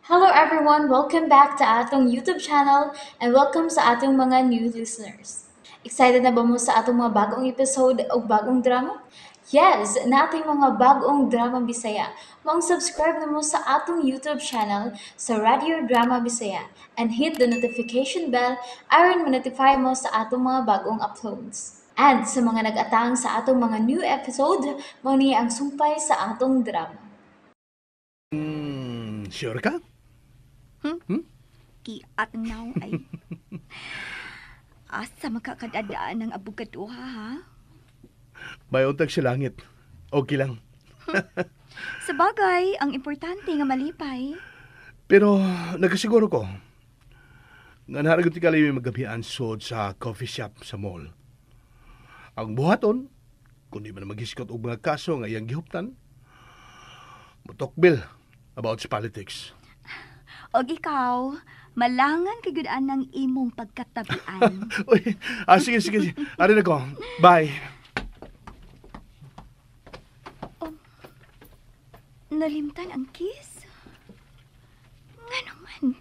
Hello everyone! Welcome back to atong YouTube channel and welcome sa atong mga new listeners. Excited na ba mo sa atong mga bagong episode o bagong drama? Yes! Nating mga bagong drama Bisaya. Maong subscribe na mo sa atong YouTube channel sa Radio Drama Bisaya and hit the notification bell aron ma-notify mo sa atong mga bagong uploads. And sa mga nag-atang sa atong mga new episode, mao ni ang sumpay sa atong drama. Sure ka? Kiat now ay. Asa makakadadaan ng abogaduha, ha? Bayuntag sa langit. Okay lang. Sa bagay, ang importante nga malipay. Pero nagasiguro ko nga naragot ka may magabian sod sa coffee shop sa mall. Ang buhaton, kung di man maghiskot og mga kaso nga iyang gihuptan, mutokbil about sa politics. Og ikaw, malangan kay gud anang imong pagkatabian. Uy, sige, sige, sige. Ari na ko. Bye. Nalimtan ang kiss? Nga naman.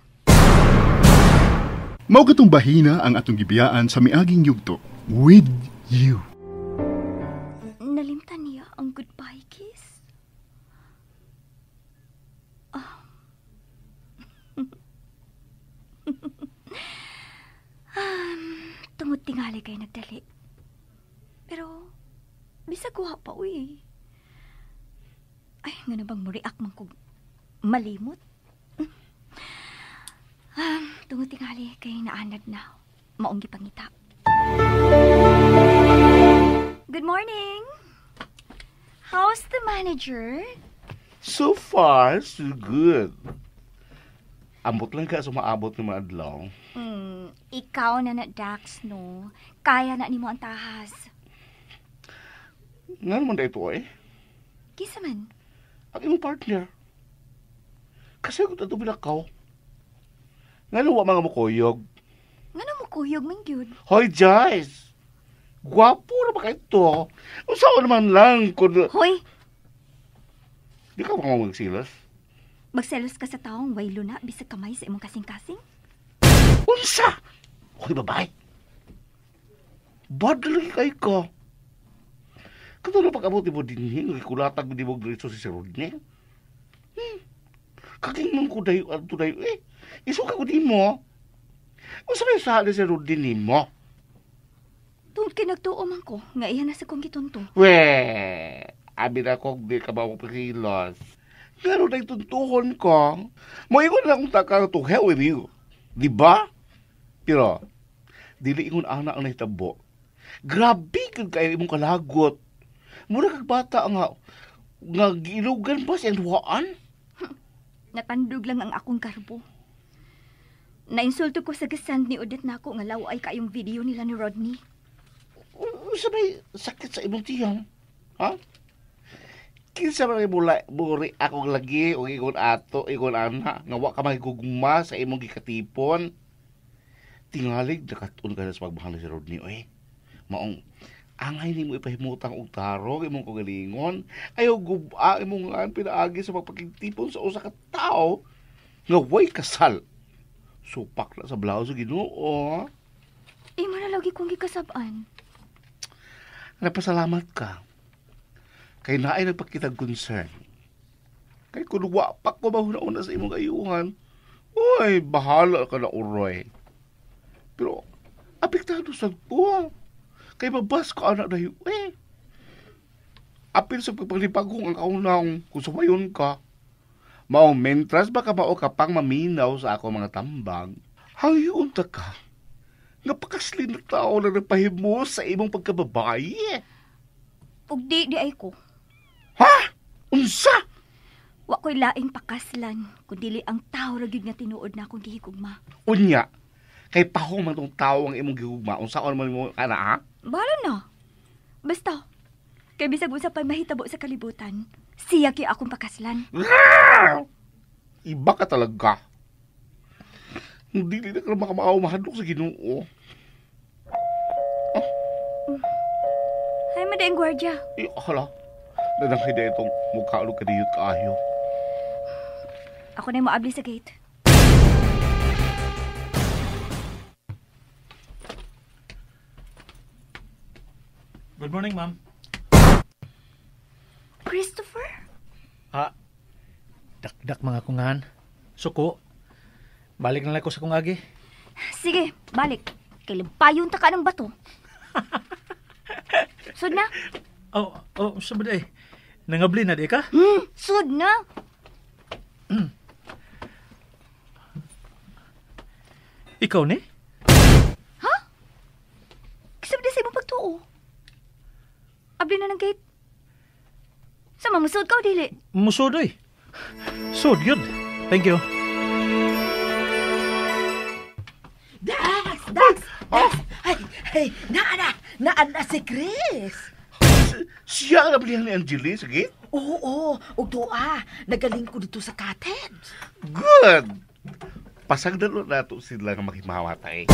Mao katong bahina ang atong gibiyaan sa miaging yugto with you. Nalimtan niya ang goodbye kiss? Ah. Tungod tingali kay nagdali. Pero, bisag wa pa, uy. Ay, nga na bang muriak man kog malimot? Tungod tingali kay naanad na. Maong gipangita. Good morning! How's the manager? So far, so good. Ambot lang ka sa maabot ng mga adlaw. Ikaw na na, Dax, no? Kaya na nimo ang tahas. Nga naman da ito eh. Kisa man. Ang imong partner. Kasi ako tato bilakaw. Nga wa mga mukuyog. Nga na mo kuyog man gyud. Hoy, Joyce! Gwapo na ba kayo to? Unsa naman lang kung Hoy! Di ka mga magsilos? Magselos ka sa taong way luna bisag kamay sa imong kasing-kasing? Unsa? Hoy, babae! Bad lagi kay ko. Kato na pag-abot mo din, nagkulatag di mo diretso si Sir Rodney. Kaking man ko dayo, ato dayo eh. Isuka ko di mo. Unsa may sa ni Sir Rodney ni mo? Tungod kay nagtuo man ko, nga iya na sa kong gitunto. We, abi na ko, di ka ba mapakilos. Pero na ituntuhon ko. Moingon na akong taka to hell with you. Di ba? Pero, dili ingon ana ang nahitabo. Grabe kag kayo imong kalagot. Mura kag bata nga nga giilugan pa sa duhaan. Natandog lang ang akong karbo. Nainsulto ko sa gasand ni Odette nako nga law ay kayong video nila ni Rodney. Unsa may sakit sa imong tiyang? Ha? Kinsa man mula muri akong lagi o ingon ato, ingon ana nga wa ka magigugma sa imong gikatipon. Tingalig nakatun ka na sa pagmahal ni si Rodney oy. Maong angay nimo ipahimutang og tarong imong kagalingon, ayaw guba imong ngan pinaagi sa pagpakigtipon sa usa ka tawo nga way kasal. Supak na sa blaw sa Ginoo. Imo na lagi kong gikasab-an. Napasalamat ka. Kay naay nagpakitag concern. Kay kun wa pa ko mahuna-una sa imong ayuhan, uy, bahala ka na uroy. Pero apektado sad ko. Kay mabas ko anak dayo eh. Apil sa pagpalipagong ang kaunang kung sumayon ka. Mao mentras baka mao ka pang maminaw sa ako mga tambang. Hangyoon ta ka. Nga pakaslin na tao na nagpahimo sa imong pagkababae. Ug di ay ko. Ha? Unsa? Wa ko'y laing pakaslan, kun dili ang tao ra gyud nga tinuod na akong gihigugma. Unya, kay pahong man tong tao ang imong gihugma, unsaon man mo kana ha? Bahala na. Basta, kay bisag unsa pa'y mahitabo sa kalibutan, siya kay akong pakaslan. Iba ka talaga. Hindi na ka makamaaw mahadlok sa Ginoo. Ay, madaing gwardiya. Eh, hala. Nanangay na itong mukha ulo kadiyot kaayo. Ako na moabli sa gate. Good morning, ma'am. Christopher? Ah, dakdak mga kungahan. Suko. Balik na lang ko sa kung agi. Sige, balik. Kailan payon ta ka ng bato. Sud na? Oh, sabad eh. Nangabli na di ka? Sud na. Ikaw ni? Ha? Kasabad sa imong pagtuo. Abli na ng gate. Sama, musod ka o dili? Musod oy. Sud, yun. Thank you. Dax! Dax! Dax! Ay, ay, naa na si Chris. Siya ang nabilihan ni Angeline sa gate? Oo, ug tuwa. Nagaling ko dito sa cottage. Good! Pasagdalo na ito sila nga makimamatay.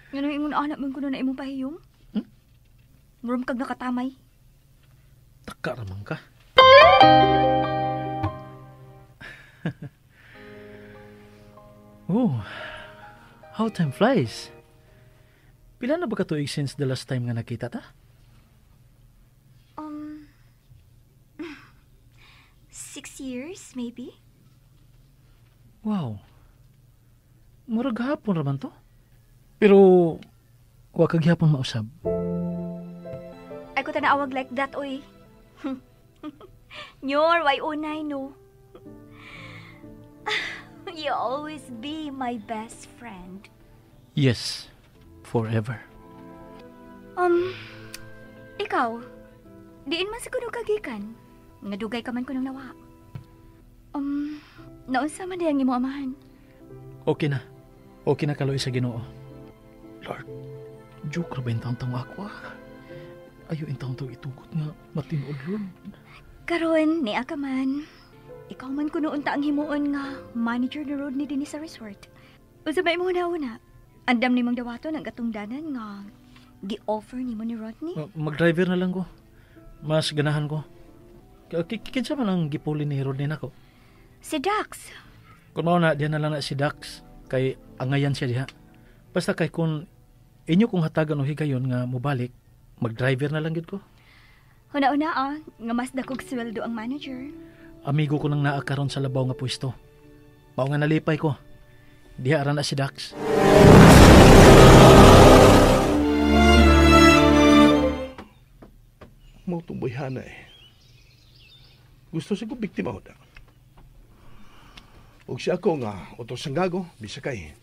Nga nang ingon anak man ko na imong pahiyom? Hmm? Muram kag nakatamay. Taka ramang ka. Oh, how time flies. Pila na ba katuig since the last time nga nakita ta? 6 years, maybe? Wow. Murag hapon raman to. Pero, wa kag gihapon mausab. Ay ko tanaawag like that, oy. Nyor, why unay, no? You always be my best friend. Yes, forever. Ikaw, diin man siguro kagikan. Nga dugay ka man ko nang nawa. Naunsa man diyang imo amahan? Okay na. Okay na kaloy sa Ginoo. Lord, joke ra ba yung taong-taong ako ah? Ayaw yung taong-taong itugot nga matinuod, Lord. Karon, niya ka man. Ikaw man kuno unta ang himuon nga manager na road ni dinhi sa resort. Unsa ba imong una-una? Andam ni mong dawaton ang katungdanan nga gi-offer nimo ni Rodney? Mag-driver na lang ko. Mas ganahan ko. Kinsa man ang gipuli ni Rodney nako? Si Dax. Kung mao na, diyan na lang na si Dax. Kay angayan siya diha. Basta kay kung inyo kong hatagan o higayon nga mobalik, mag-driver na lang gid ko. Huna-una ah, nga mas dakog sweldo ang manager. Amigo ko nang naa karon sa labaw nga pwesto. Mao nga nalipay ko. Diha ra na si Dax. Mao tong boyhana eh. Gusto siya ko biktima ho da. Og siya ako nga utos ang gago, bisa kay.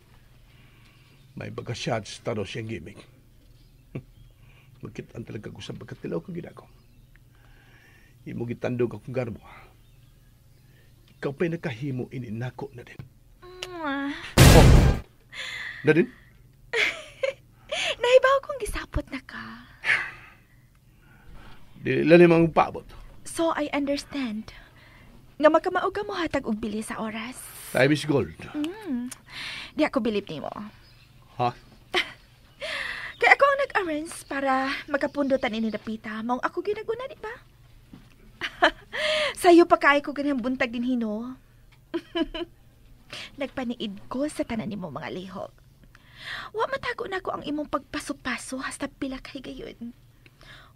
May pagka-shots taro siyang gimmick. Magkitaan talaga ko sa pagkatilaw ko ginako. Imo gitandog akong garbo. Ikaw pa'y nakahimo ininako na din. Oh, na din? Nahibaw kong gisapot na ka. Di lalim ang paabot. So I understand. Nga makamao ka mo hatag og bili sa oras. Time is gold. Di ako bilib nimo. Ha? Kaya ako ang nag-arrange para makapundutan ini dapita. Maong ako ginaguna, di ba? Sayo pa kaay ko ganyan buntag din hino. Nagpaniid ko sa tanan nimo mga lihok. Wa matago na ko ang imong pagpaso-paso hasta pila kay gayon.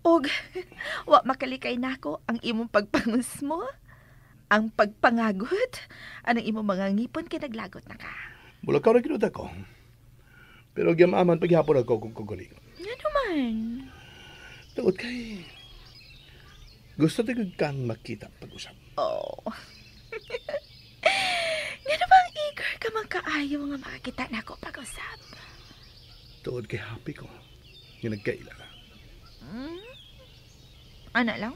Og wa makalikay nako ang imong pagpangusmo, ang pagpangagot, anang imong mga ngipon kay naglagot na ka. Mula ka rin kinuta ko. Pero gyamaman paghapon ako kung kuguling. Ano man? Tungod kay gusto tayo kang makita pag-usap. Oh. Nga na bang eager ka man kaayo nga makakita na ako pag-usap? Tungod kay happy ko. Nga nagkaila ka. Ano lang?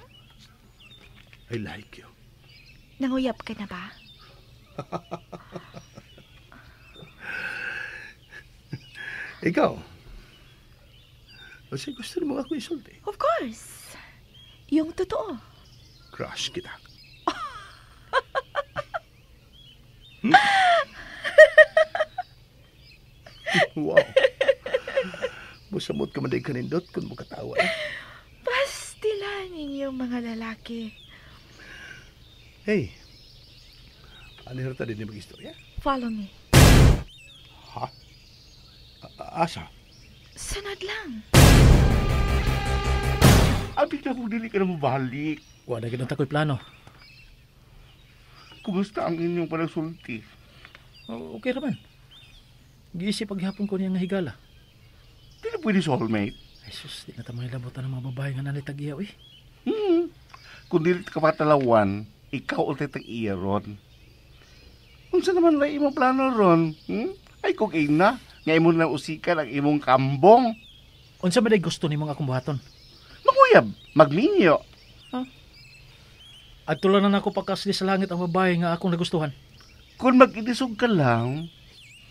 I like you. Nanguyap ka na ba? Ikaw? Kasi gusto mo ako isulti. Of course. Yung totoo. Crush kita. Wow. Musamot ka man din kanindot kung mukatawa. Eh. Pastila ninyong mga lalaki. Hey, ano hirta din yung mag-istorya? Follow me. Ha? Asa? Sunod lang. Abi na kung dili ka na mabalik. Wala gid tako'y plano. Kumusta ang inyong panagsulti? Okay raman. Giisip paghapon ko niya nga higala. Di na pwede soulmate. Ay sus, di na ta mahilabutan ng mga babae nga nanay tag-iya, uy. Kung dili ka patalawan, ikaw ulit tag-iya ron. Unsa naman na imong plano ron? Ay kung ina, nga imo na usikan ang imong kambong. Unsa man day gusto nimo nga akong buhaton? Manguyab, magminyo. Huh? Adto lang na nako pagkasli sa langit ang babae nga akong nagustuhan. Kung mag-inisog ka lang,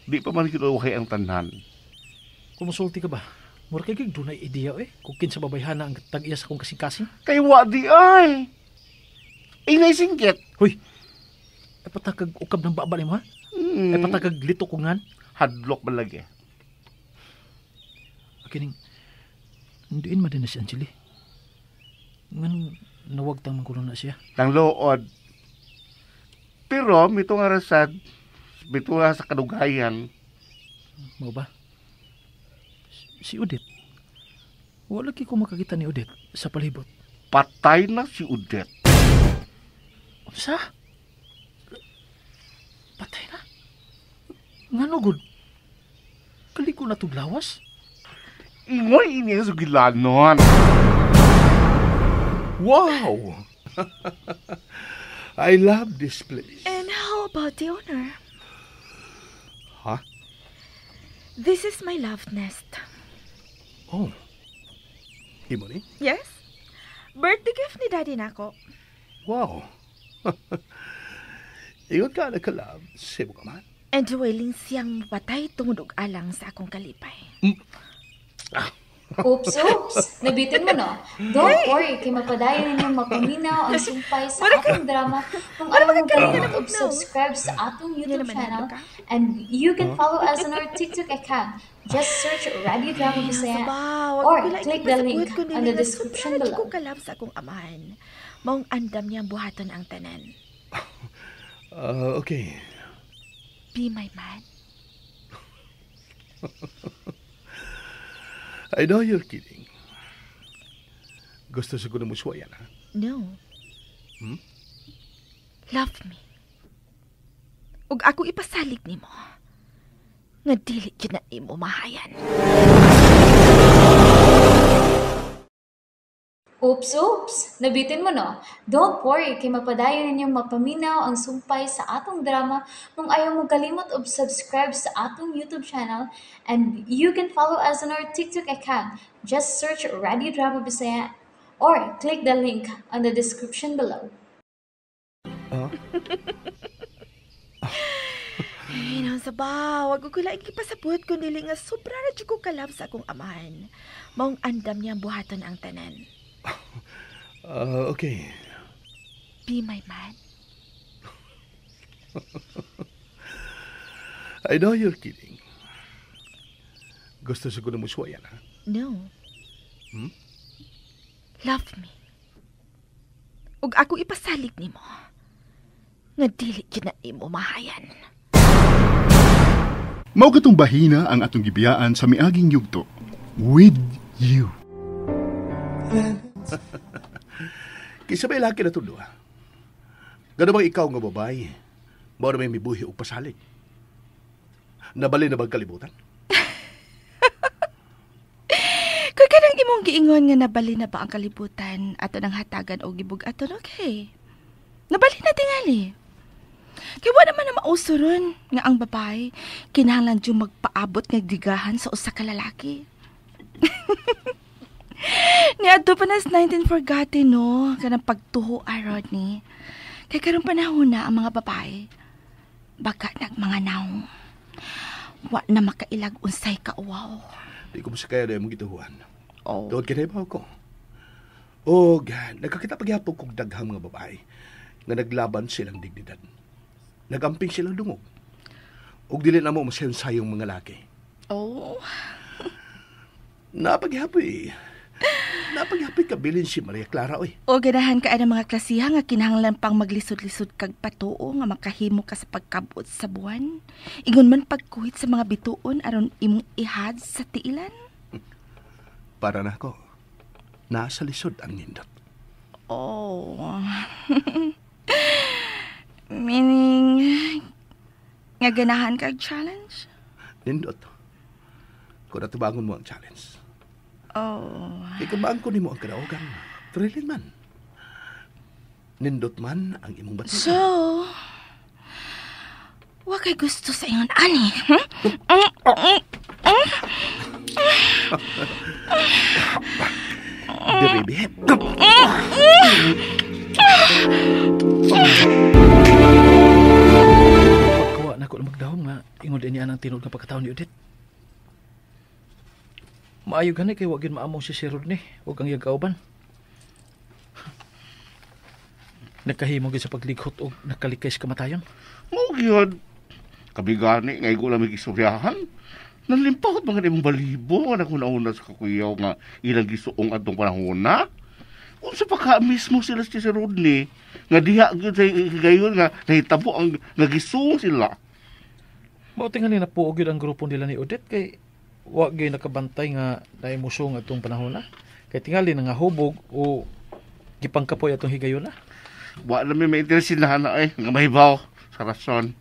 di pa man kinuhay ang tanan. Kumusulti ka ba? Mura kay gig dunay ideya eh. Kung kinsa babayhana ang tag-iya sa akong kasing-kasing. Kay wa di ay. Inay singkit. Hoy. Ay patakag ukab ng baba nimo ha? Ay patakag lito ko ngan. Hadlok man lagi. Akining ndiin man din na si Angeli. Nganong nawagtang man kuno na siya. Nang lood. Pero mito nga rasad, mito nga sa kadugayan. Mao ba? Si Odette. Wala ki ko makakita ni Odette sa palibot. Patay na si Odette. Unsa? Patay na? Ngano gud? Kaliko na tug lawas? Ingoy ini ang sugilanon. Wow! I love this place. And how about the owner? Huh? This is my love nest. Oh. Imo ni? Yes. Birthday gift ni Daddy nako. Wow. Ingon ka na kalab, sebo ka man. And willing siyang mapatay tungod og alang sa akong kalipay. Oops, oops! Nabitin mo, no? Don't worry, kay mapadayon ninyong mapaminaw ang sumpay sa atong drama kung ayaw mo kalimot og subscribe sa atong YouTube channel, and you can follow us on our TikTok account. Just search Radio Drama Bisaya or click the link on the description below. Ko kalab sa akong amahan. Maong andam niyang buhaton ang tanan. Okay. Be my man. I know you're kidding. Gusto siguro mo suwayan, ha? No. Love me. Ug ako ipasalig nimo. Nga dili gyud na nimo mahayan. Oops, oops! Nabitin mo, no? Don't worry, kay mapadayon ninyong mapaminaw ang sumpay sa atong drama kung ayaw mo kalimot og subscribe sa atong YouTube channel, and you can follow us on our TikTok account. Just search Radio Drama Bisaya or click the link on the description below. Huh? Ay, nang sabaw, wag ko laing ipasabot kung dili nga sobra ra jud ko kalab sa akong amahan. Maong andam niyang buhaton ang tanan. Okay. Be my man. I know you're kidding. Gusto siguro mo suwayan, ha? No. Love me. Ug ako ipasalig nimo. Nga dili gyud na nimo mahayan. Mao katong bahina ang atong gibiyaan sa miaging yugto. With you. Kisa may laki na ito, ha? Gano bang ikaw nga babae, mao na may mibuhi og pasalig? Nabali na bang kalibutan? Kung kanang imong giingon nga nabali na ba ang kalibutan, ato nang hatagan og gibug-aton, okay. Nabali na tingali. Kaya wala naman na mauso ron nga ang babae, kinahanglan diyong magpaabot nga digahan sa usa ka lalaki. Niadto pa nas 19 forgotten, no? Kanang pagtuho, Rodney. Kay karong panahon na ang mga babae, baka nagmanganaw. Wa na makailag unsay kauwaw. Di ko masakaya na imong gituhuan. Oh. Tuod kinahibaw ko. O, nagkakita pagyapon kog daghang mga babae nga naglaban silang dignidad. Nagamping silang dungog. Og dili na mo masayon-sayong mga laki. Oh. Napaghapoy. Napaghapoy kabilin si Maria Clara, oy. O ganahan ka ang mga klasiha nga kinahanglan pang maglisod-lisod kag patuo nga makahimo ka sa pagkabot sa buwan. Ingon man pagkuhit sa mga bituon aron imong ihad sa tiilan. Para na ako, nasa lisod ang nindot. Oh. Meaning, nga ganahan kag challenge? Nindot. Kung natubangon mo ang challenge. Oh. Kaya kung maangko nimo ang kadaogan, thrilling man. Nindot man ang imong batuan. So, wa kay gusto sa ingon ani? Diri, bihe. Pagkawa na ko na magdahom nga ingon din niya ang tinuod nga pagkataon ni Odette. Maayo gani kay wa gyud maamong si Sir Rodney ug ang iyang kauban. Nakahimo gyud sa paglighot og nakalikay sa kamatayon. Mao gyud. Kabigani nga igo lang may istoryahan. Nalimpahot mga imong balibo nga naguna-una sa kakuyaw nga ilang gisuong atong panahona. Unsa pa ka mismo sila si Sir Rodney nga diha gyud sa higayon nga nahitabo ang nga gisuong sila. Mao tingali napuo gyud ang grupo nila ni Odette kay wa gyud nakabantay nga naemusong atong panahona. Kay tingali nga hubog o gipangkapoy atong higayon na. Wa na may mainteresinahan na nga mahibaw sa rason.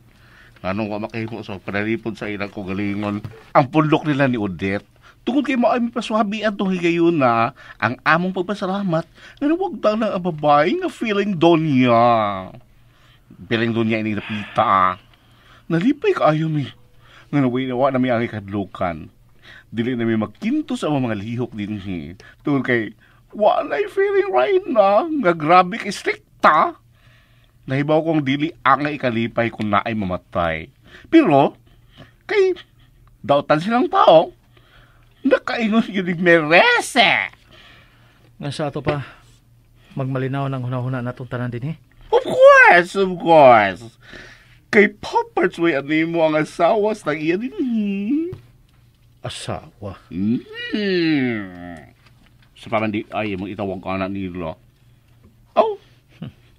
Nganong wa makahimo sa panalipod sa ilang kagalingon. Ang pundok nila ni Odette, tungod kay maay mipaswabi atong higayon na ang among pagpasalamat nga nawagdang na ang babae nga feeling donya. Feeling donya ini napita. Nalipay kaayo mi. Nga naway-nawa na mi ang ikadlukan. Dili na mi magkinto sa mga lihok dinhi. Tungod kay walay feeling right na nga grabe kay strikta. Nahibaw kong dili ang ikalipay kung naay mamatay. Pero, kay dautan silang tao, nakaingon yun yung merese. Nga sa ato pa, magmalinaw ng hunahuna natong tanan din eh. Of course, of course. Kay Poparts way animo ang asawa sa iya din. Asawa? Sa parang di ay mong itawag ka na nila. Oh.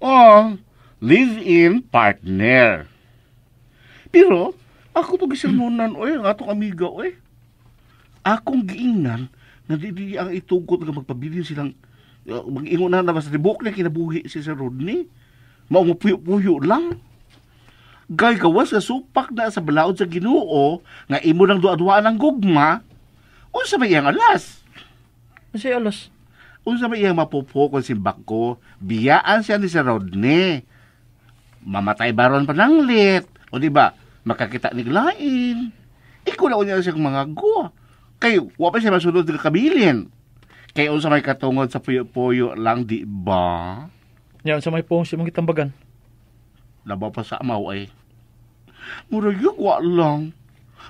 Oh. Live-in partner. Pero, ako to gisermonan, oy, ang atong amiga, oy. Akong giingnan, na di ang itugot nga magpabilin silang, mag-ingon na basta tibok na kinabuhi si Sir Rodney. Maong puyo-puyo lang. Gay gawas nga supak na sa balaod sa Ginoo nga imo nang duwa-duwaan ang gugma. Unsa may iyang alas? Unsa alas? Unsa may iyang mapupo kung simbak ko, biyaan siya ni Sir Rodney. Mamatay baron pananglit. O di ba, makakita ni Glain. Ikaw na unya siyang mga go. Kay wa pa siya masunod ng kabilin. Kay unsa may katungod sa puyo-puyo lang, di ba? Nya unsa may puong sa imong gitambagan? Labaw pa sa amaw ay. Murag yun, wa lang.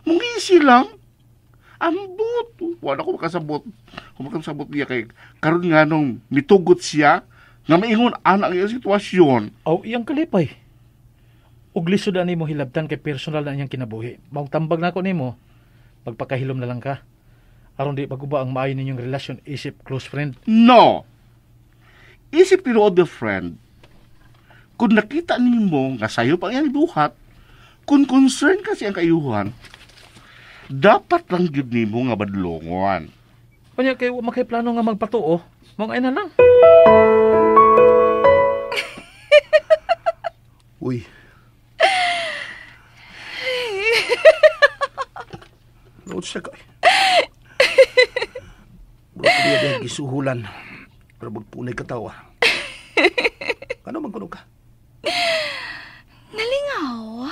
Mungisi lang. Ambot. Wala ko makasabot. Kung makasabot niya kay karon nga nung mitugot siya, nga maingon anak ang sitwasyon. Aw, iyang kalipay. Ug lisod ani mo hilabtan kay personal na iyang kinabuhi. Maong tambag nako nimo, magpakahilom na lang ka. Aron di maguba ang maayo ninyong relasyon isip close friend. No. Isip tinuod the friend. Kung nakita nimo nga sayo pa iyang buhat, kung concern kasi ang kaayuhan, dapat lang gyud nimo nga badlongon. Kanya kay wa makay plano nga magpatuo, mong ay na lang. Uy. Nood siya ka. Bro, kaya dahil gisuhulan. Pero magpunay katawa. Ano man kuno ka? Nalingaw.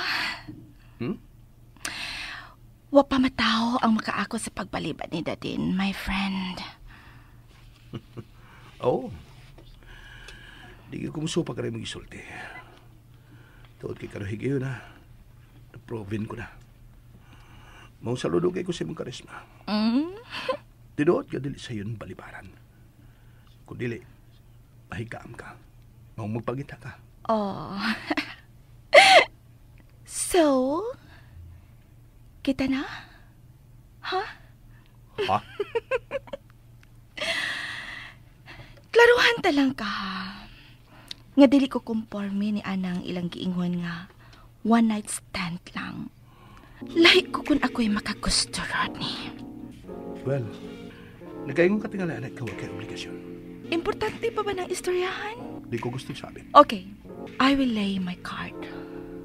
Wa pa matao ang makaako sa pagbalibad ni Dadin, my friend. Oo. Di ko kumusupa ka rin magisulti. Tuod kay karohig yun na. Na-proven ko na. Maong saludo kay ko sa imong karisma. Tinuod ka dili sa yun balibaran. Kung dili, mahigaam ka. Maong magpangita ka. Oh. So, kita na? Ha? Ha? Klaruhan ta lang ka, ha? Nga dili ko komporme ni anang ilang giingon nga one night stand lang. Lahi ko kung ako'y makagusto, Rodney. Well, nagaingon ka tingala anak ka kay obligasyon. Importante pa ba ng istoryahan? Di ko gusto sabi. Okay, I will lay my card.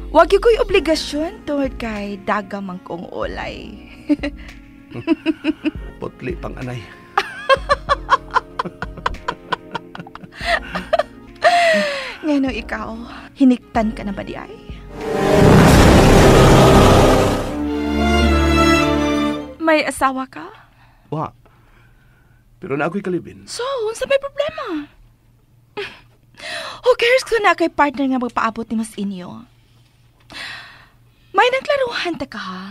Wag yung ko'y obligasyon tungod kay dagamang kong ulay. Putli pang anay. Ngano ikaw, hiniktan ka na ba di ay? May asawa ka? Wa. Pero na ako'y kalibin. So, unsa may problema? Who cares kung na kay partner nga magpaabot ni mas inyo? May naglaruhan ta ka, ha?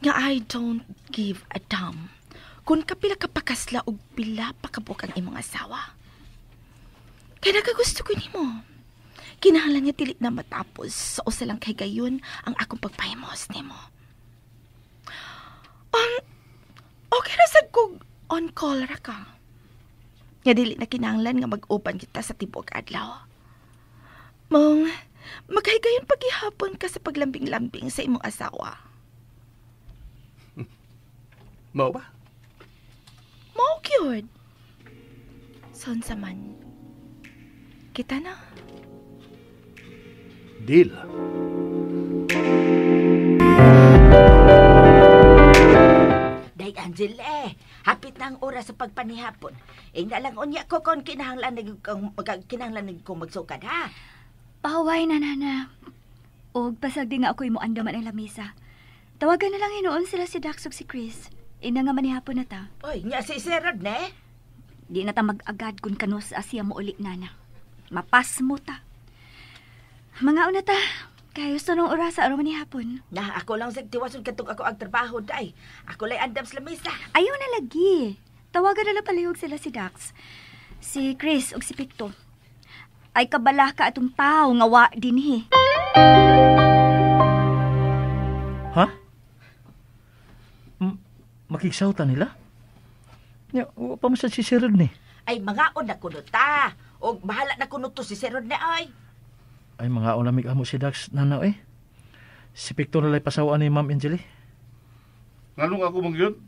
Nga I don't give a damn kung kapila ka pakasla og pila pakabuk ang imong asawa. Kaya nakagusto ko nimo. Kinahanglan nga dili na matapos sa usa lang kay gayon ang akong pagpahimos nimo. Okay ra sad kog on call ra ka. Nga dili na kinahanglan nga mag-uban kita sa tibuok adlaw. Mong maghigayon paghihapon ka sa paglambing-lambing sa imong asawa. Mao ba? Mao gyud. Sonsa man. Kita na. Deal. Day Angel hapit na ang oras sa pagpanihapon. Ingna lang unya ko kon kinahanglan kinahanglan ko magsukad ha. Paway na nana. Og pasagdi nga ako'y moandaman ang lamisa. Tawagan na lang hinuon sila si Dax ug si Chris. Ina nga manihapon na ta. Oy, nya si Sir Rod ne? Di na ta mag-agad kung kanus siya mo uli nana. Mapasmo ta. Mga una ta. Kayo sa nung oras sa araw manihapon. Na, ako lang sa tiwason katong ako ang trabaho, day. Ako lay andam sa lamisa. Ayaw na lagi. Tawagan na lang palihog sila si Dax, si Chris ug si Picto. Ay kabala ka atong tao nga wa dinhi. Ha? Makigsawta nila? Ya, wa pa man sa si Sir Rodney. Ay, mangaon na kuno ta. Og bahala na kuno to si Sir Rodney ay. Ay, mga ulamig amo si Dax, nanaw eh. Si Picto na lay pasawaan ni Ma'am Angeli. Nganong ako man yun?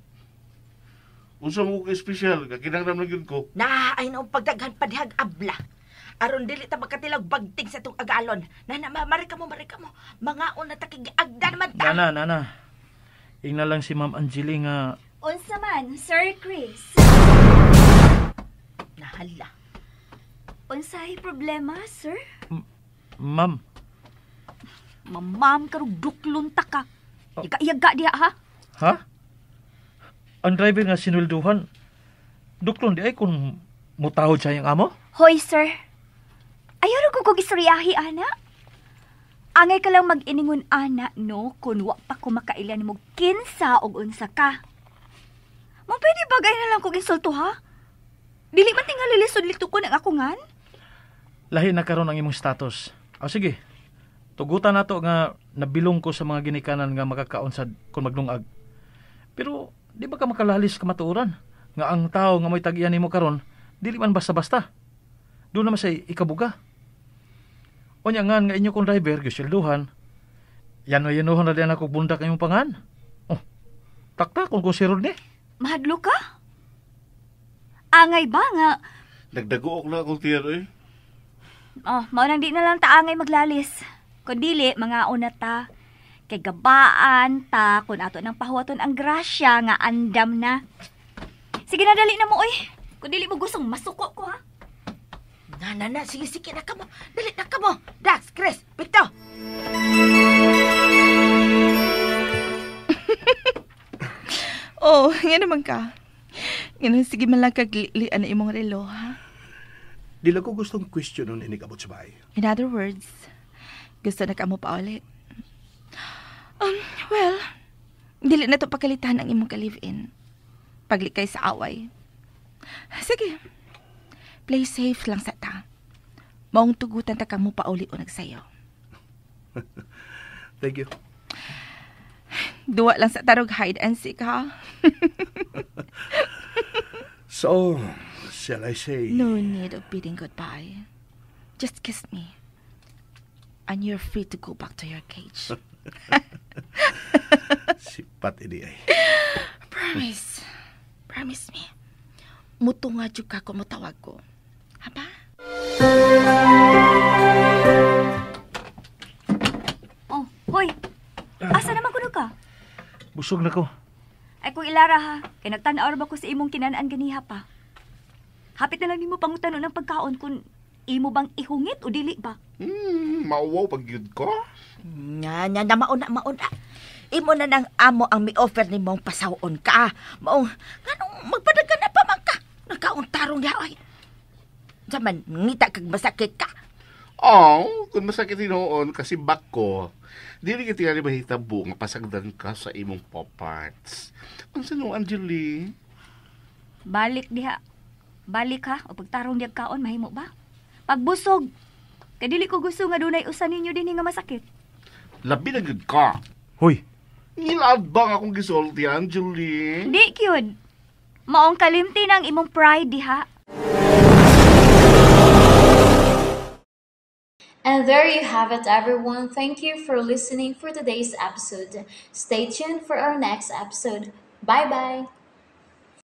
Unsa mo ko espesyal, kakinanglam lang yun ko. Na, ay naong pagdaghan padihag abla. Aron dili ta makatilag bagting sa itong agalon. Nana, mari ka mo. Mga una ta kay agdan man ta. Nana. Ingna lang si Ma'am Angeli nga... Unsa man, Sir Chris? Nahala. Unsay problema, sir? Ma'am. Mamam karog duklon ta ka. Iga-iyaga diha ha? Ha? Ang driver nga sinulduhan, duklon di ay kung mutahod siya yung amo? Hoy, sir. Ayaw ra ko kog istoryahi, ana. Angay ka lang mag-iningon, ana, no? Kung wa pa ko makailan mo kinsa og unsa ka. Mo pwede bagay na lang kog insulto, ha? Dili man tingali lisod lito ko ng akungan? Lahi na karon ang imong status. O sige, tugutan nato nga nabilong ko sa mga ginikanan nga makakaon sad kung maglungag. Pero di ba ka makalalis kamatuoran nga ang tao nga mo'y tag-iyan nimo karon dili man basta-basta. Doon naman say ikabuga. Unya nga nga inyo kong driver gisilduhan. Yan o yanuhan na din ako bundak ang imong pangan. Oh, taktakon ko si Rodney. Mahadlo ka? Angay ba nga? Nagdaguok na akong tiyan eh. Oh, maunang di na lang taangay maglalis. Kung dili, mga una ta. Kay gabaan ta, kung ato nang pahuwaton ang grasya nga andam na. Sige na, dali na mo, oy. Kung dili mo gustong masuko ko, ha? Na, sige, sige na ka mo. Dali na ka mo. Dax, Chris, Picto. Oh, nga naman ka. Nga sige man lang kaglilian na imong relo, ha? Di lang ko gustong question nun inikabot sa bahay. In other words, gusto na ka mo pa ulit. Well, dili na to pakalitan ang imong ka-live-in. Paglikay sa away. Sige, play safe lang sa ta. Maong tugutan ta ka mo pa uli o nagsayo. Thank you. Duwa lang sa tarog hide and seek, ha? So, shall I say? No need of bidding goodbye. Just kiss me. And you're free to go back to your cage. Sipat ini ay. Promise. Promise me. Mutunga jud ka kung mutawag ko. Ha ba? Oh, hoy. Asa naman kuno ka? Busog na ko. Ay kung ilara ha, kay nagtan-aw ra ba ko sa imong kinanaan ganiha pa. Hapit na lang nimo pangutanon ng pagkaon kung imo bang ihungit o dili ba? Mauwaw pag yun ko. Nga, nga, na mauna, mauna. Imo na nang amo ang mi-offer ni mong pasawon ka. Maong, nganong magpadagan na pa man ka. Nagkauntarong niya, ay. Zaman, ngita kag masakit ka. Oh, kung masakit hinuon kasi bako, dili ka tingali mahitabo nga pasagdan ka sa imong poparts. Unsa no, Angeli? Balik diha. Balik ha, o pagtarong diag kaon mahimo ba? Pagbusog. Kay dili ko gusto nga dunay usa ninyo dinhi nga masakit. Labi na gyud ka. Hoy, Ngilaad ba nga akong gisulti, Angeli? Di kyud. Maong kalimti na ang imong pride diha. And there you have it, everyone. Thank you for listening for today's episode. Stay tuned for our next episode. Bye bye.